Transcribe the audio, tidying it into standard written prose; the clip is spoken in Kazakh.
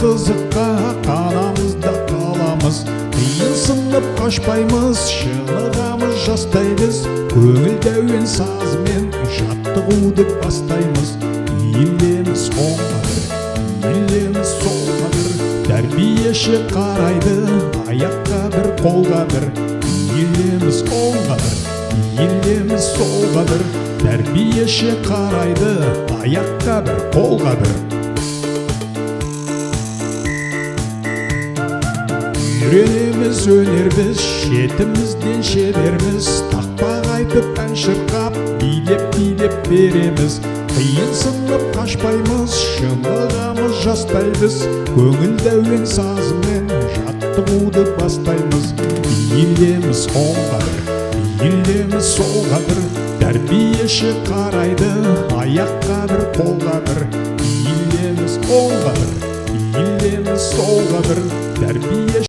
Сызыққа қанамыз да қаламыз. Қиынсынып қашпаймыз, шынығамыз жастай біз. Көңілді әуен сазымен жаттығуды бастаймыз. Иілеміз оңға бір, иілеміз солға бір. Тәрбиеші қарайды, аяққа бір, қолға бір. Иілеміз оңға бір, иілеміз солға бір. Тәрбиеші қарайды, аяққа бір, қолға бір. Үйренеміз өнер біз, шетімізден шеберміз. Тақпақ айтып, ән шырқап, билеп-билеп береміз. Қиынсынып қашпаймыз, шынығамыз жастай біз. Көңілді әуен сазымен жаттығуды бастаймыз. Иілеміз оңға бір, иілеміз солға бір. Тәрбиеші қарайды, аяққа бір, қолға бір. Иілеміз оңға бір, иілеміз солға бір. Тәрбиеші